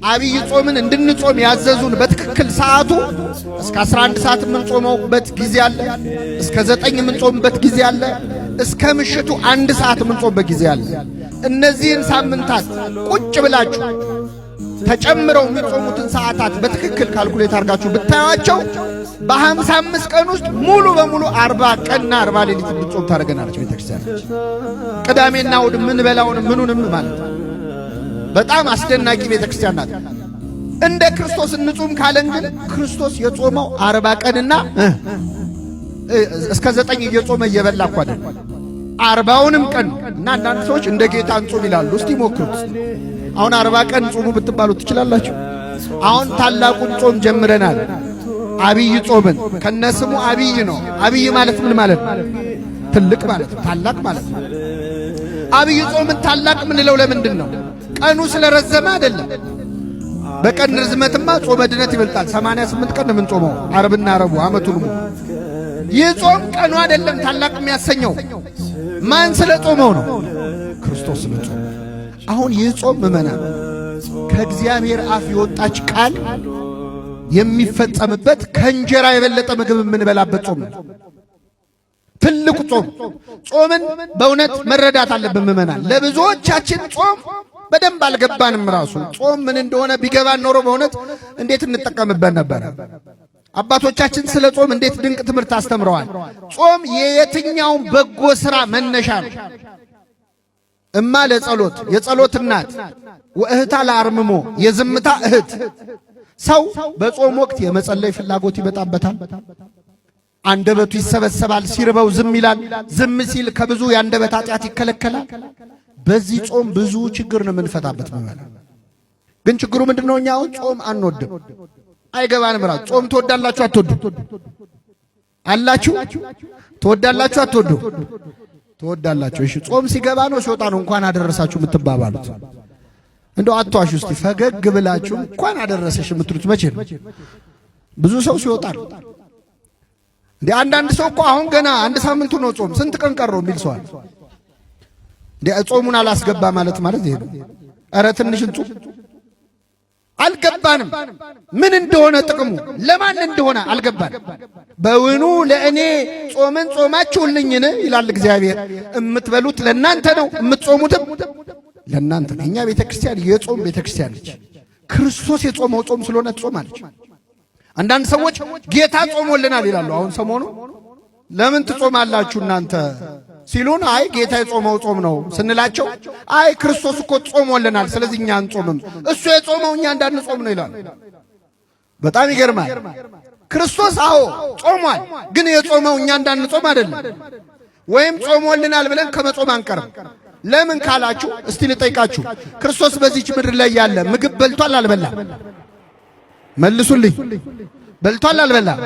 አብይ ጾምን እንድንጾም ያዘዙን በትክክል ሰዓቱ እስከ 11 ሰዓት የምንጾመውበት ጊዜ አለ። እስከ 9 የምንጾምበት ጊዜ አለ። እስከ ምሽቱ 1 ሰዓት የምንጾምበት ጊዜ አለ። እነዚህን ሳምንታት ቁጭ ብላችሁ ተጨምረው የሚጾሙትን ሰዓታት በትክክል calculate አድርጋችሁ ብታዩአቸው በ55 ቀን ውስጥ ሙሉ በሙሉ 40 ቀንና 40 ሌሊት እንድንጾም ታደርገናለች ቤተክርስቲያናችን። ቅዳሜና እሑድ ምን በላውን ምኑንም ማለት ነው። በጣም አስደናቂ ቤተክርስቲያን ናት። እንደ ክርስቶስ እንጹም ካለን ግን ክርስቶስ የጾመው 40 ቀንና እስከ 9 እየጾመ እየበላ እኮ አይደለም፣ 40ውንም ቀን ነው። እና አንዳንድ ሰዎች እንደ ጌታ እንጹም ይላሉ። እስቲ ሞክሩት። አሁን 40 ቀን ጹሙ ብትባሉ ትችላላችሁ? አሁን ታላቁን ጾም ጀምረናል። አብይ ጾምን ከነስሙ አብይ ነው። አብይ ማለት ምን ማለት ነው? ትልቅ ማለት ነው። ታላቅ ማለት ነው። አብይ ጾምን ታላቅ ምንለው ለምንድን ነው? ቀኑ ስለረዘመ አይደለም። በቀን ርዝመትማ ጾመ ድነት ይበልጣል። 88 ቀን ነው የምንጾመው ዓርብና ረቡዕ ዓመቱን ሙሉ። ይህ ጾም ቀኑ አይደለም ታላቅ የሚያሰኘው፣ ማን ስለ ጾመው ነው? ክርስቶስ ስለ ጾመው። አሁን ይህ ጾም ምእመናን ከእግዚአብሔር አፍ የወጣች ቃል የሚፈጸምበት፣ ከእንጀራ የበለጠ ምግብ የምንበላበት ጾም ነው። ትልቁ ጾም። ጾምን በእውነት መረዳት አለብን ምእመናን። ለብዙዎቻችን ጾም በደንብ አልገባንም። ራሱ ጾም ምን እንደሆነ ቢገባን ኖሮ በእውነት እንዴት እንጠቀምበት ነበረ። አባቶቻችን ስለ ጾም እንዴት ድንቅ ትምህርት አስተምረዋል። ጾም የየትኛውም በጎ ሥራ መነሻ ነው። እማ ለጸሎት፣ የጸሎት እናት፣ ወእህታ ለአርምሞ፣ የዝምታ እህት። ሰው በጾም ወቅት የመጸለይ ፍላጎት ይመጣበታል። አንደበቱ ይሰበሰባል። ሲርበው ዝም ይላል። ዝም ሲል ከብዙ የአንደበት ኃጢአት ይከለከላል። በዚህ ጾም ብዙ ችግር ነው የምንፈታበት። ምእመናን፣ ግን ችግሩ ምንድነው? እኛ አሁን ጾም አንወድም፣ አይገባንም። ራሱ ጾም ትወዳላችሁ አትወዱ? አላችሁ? ትወዳላችሁ አትወዱ? ትወዳላችሁ። እሺ፣ ጾም ሲገባ ነው ሲወጣ ነው እንኳን አደረሳችሁ የምትባባሉት? እንደው አትዋሹ እስቲ፣ ፈገግ ብላችሁ እንኳን አደረሰሽ የምትሉት መቼ ነው? ብዙ ሰው ሲወጣ ነው። እንዴ፣ አንዳንድ ሰው እኮ አሁን ገና አንድ ሳምንቱ ነው ጾም፣ ስንት ቀን ቀረው የሚል ሰው አለ። እንዴ፣ ጾሙን አላስገባ ማለት ማለት ይሄ ነው። ኧረ ትንሽ እንጹም። አልገባንም፣ ምን እንደሆነ ጥቅሙ ለማን እንደሆነ አልገባንም። በውኑ ለእኔ ጾምን ጾማችሁልኝን ይላል እግዚአብሔር። የምትበሉት ለእናንተ ነው፣ የምትጾሙትም ለእናንተ ነው። እኛ ቤተ ክርስቲያን የጾም ቤተ ክርስቲያን ነች። ክርስቶስ የጾመው ጾም ስለሆነ ትጾማለች። አንዳንድ ሰዎች ጌታ ጾሞልናል ይላሉ። አሁን ሰሞኑ ለምን ትጾማላችሁ እናንተ ሲሉን፣ አይ ጌታ የጾመው ጾም ነው ስንላቸው፣ አይ ክርስቶስ እኮ ጾሞልናል፣ ስለዚህ እኛ አንጾምም፣ እሱ የጾመው እኛ እንዳንጾም ነው ይላሉ። በጣም ይገርማል። ክርስቶስ አዎ ጾሟል፣ ግን የጾመው እኛ እንዳንጾም አይደለም። ወይም ጾሞልናል ብለን ከመጾም አንቀርም። ለምን ካላችሁ እስቲ ልጠይቃችሁ፣ ክርስቶስ በዚች ምድር ላይ ያለ ምግብ በልቷል አልበላም? መልሱልኝ። በልቷል አልበላም?